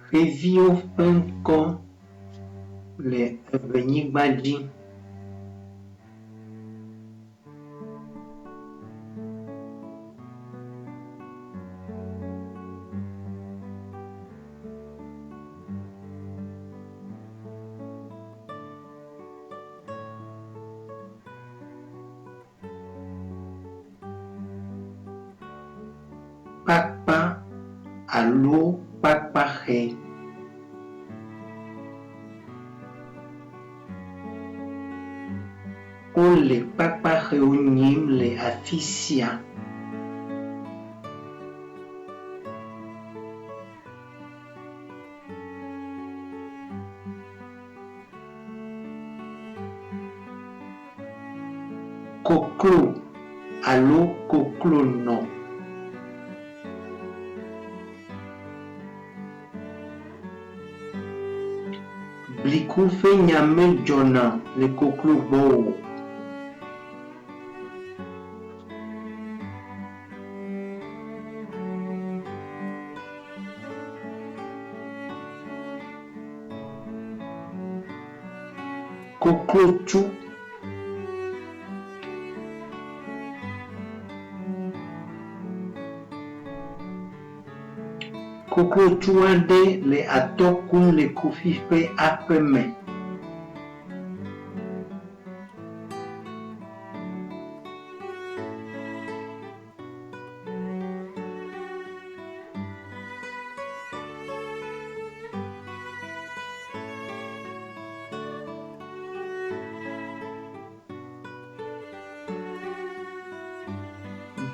Xeviwo ƒe ŋkɔ le Eʋenyigba dzi. Kpakpa alo kpakpaxe. Wole kpakpaxewo nyim le afi sia. Koklo alo koklonɔ. Bliku ƒe nya medzɔna le koklo gbɔ o. Koklotsu. Koklotsu aɖe le atɔ kum le Kofi ƒe aƒeme.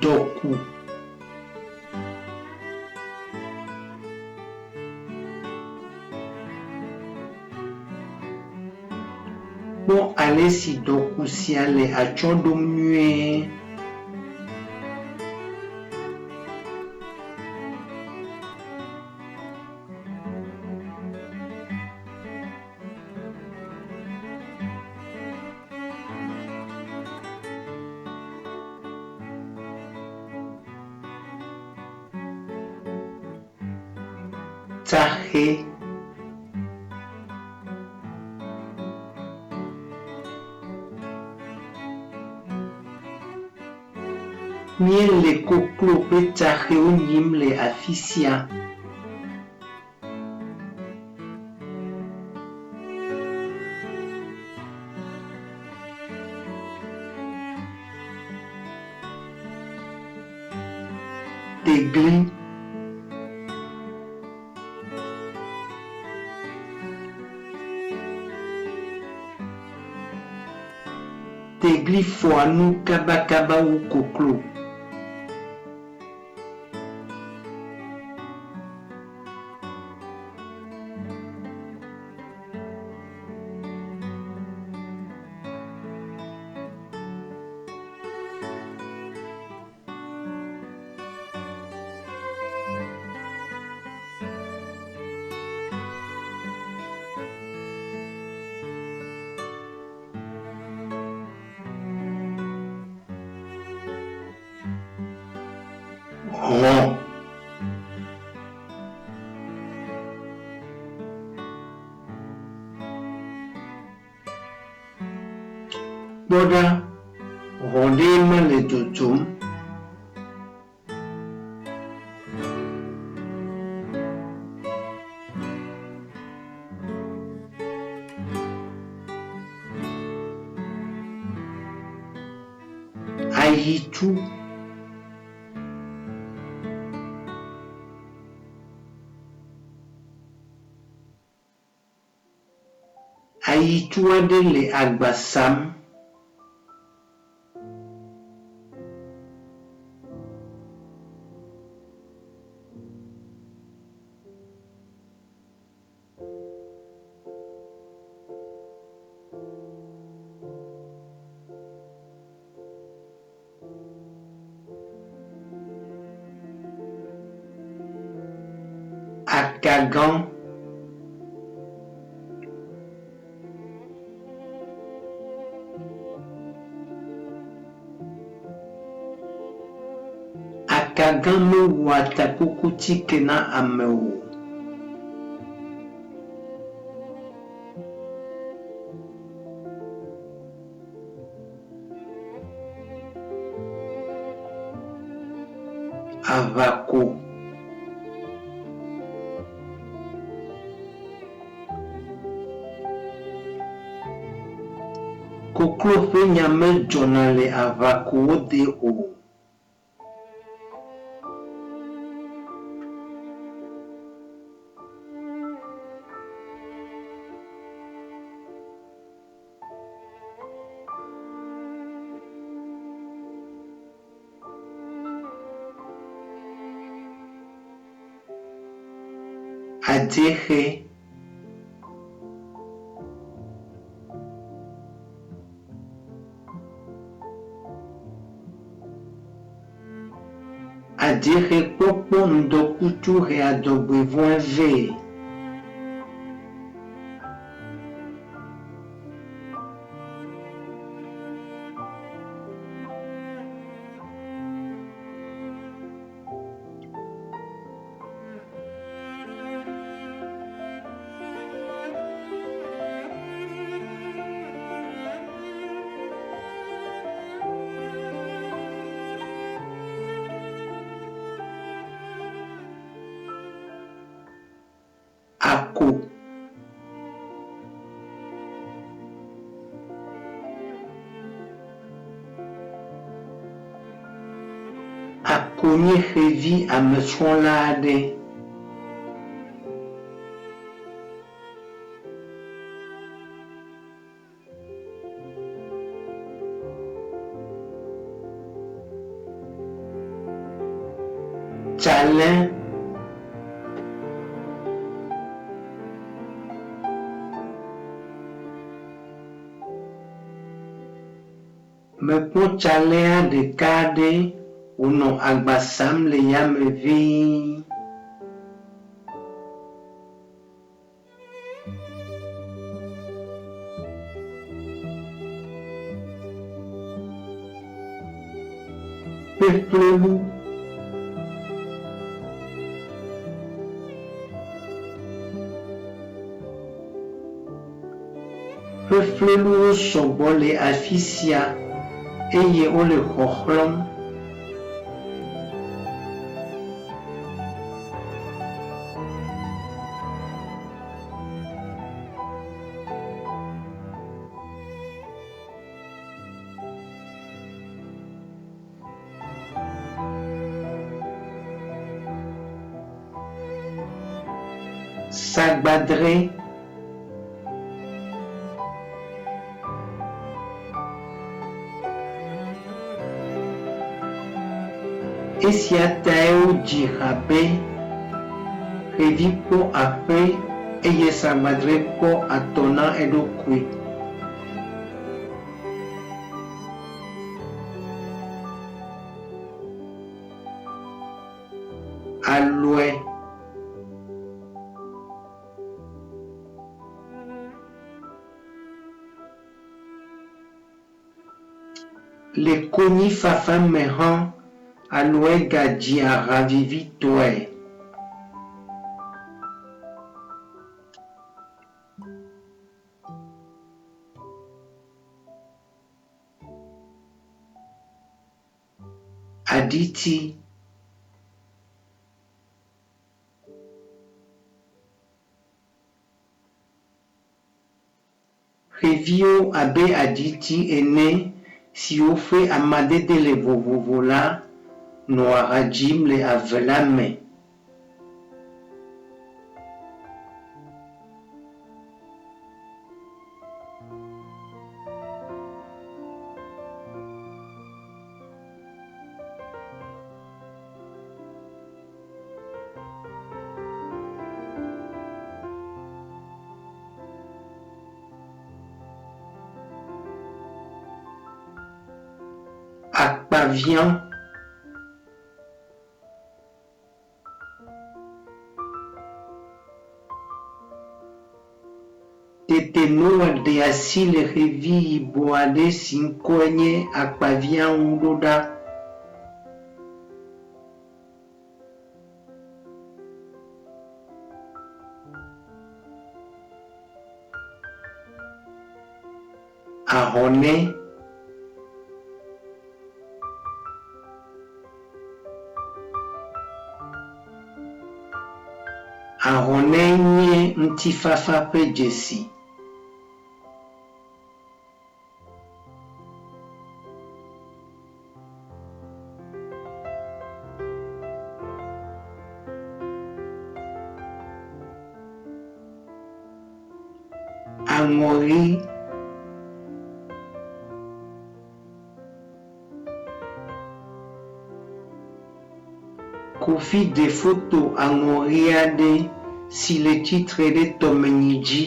Dɔku. Kpɔ ale si dɔku sia le atsyɔ̃ ɖom nyuie. Tsaxe. Míele koklo ƒe tsaxewo nyim le afi sia. Tegli. Tegli fɔa nu kabakaba wu koklo. Hɔ̃. Kpɔ ɖa, hɔ̃ ɖee ma le dzodzom. Ayitu. Ayitu aɖe le agba sam. Akagã. Akagã mewɔa takokotike na ame o. Aʋako. Koklo ƒe nya medzɔna le aʋakowo de o. Adzexe. Adzexe kpɔkpɔ ŋdɔkutsu hea dzɔgbevɔ̃e vɛ. Ako. Ako nye xevi amesrɔ̃la aɖe. Tsalẽ. Mekpɔ tsalẽa ɖeka aɖe wònɔ agba sam le yame ʋĩi. Ƒeƒlelu. Ƒeƒleluwo sɔgbɔ le afi sia eye wole xɔxlɔ̃m. Sagbadre. Esia tae wodzi ha be, Xevi kpɔ aƒe eye sagbadre kpɔ atɔ na eɖokui. Alɔe. Le konyifafa me hã, alɔe gadzia ha vivitɔe. Aɖitsi. Xeviwo abe aɖitsi ene siwo ƒe amadede le vovovo la nɔa ha dzim le ave la me. Akpaviã. Tete Noa ɖe asi le xevi yibɔ aɖe si ŋkɔe nye akpaviã ŋu ɖo ɖa. Ahɔnɛ. Ahɔnɛ nye ŋutifafa ƒe dzesi. Aŋɔɣi. Kofi ɖe foto aŋɔɣi aɖe si le tsitre ɖe tɔmenyi dzi.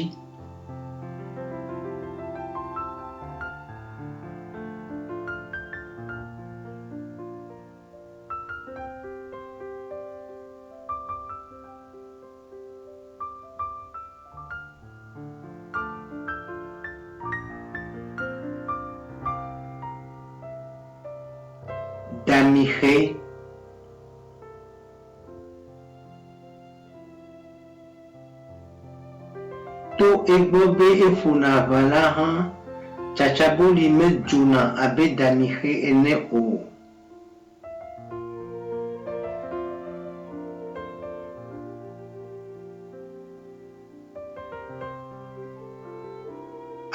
Damixe. To egbɔ be eƒona aʋala hã, tsatsaboli medzona abe damixe ene o.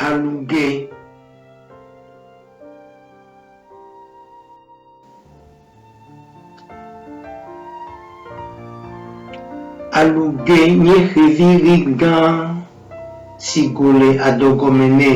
Aluge. Aluge nye xevi ɣi gã si go le adɔgɔme nɛ.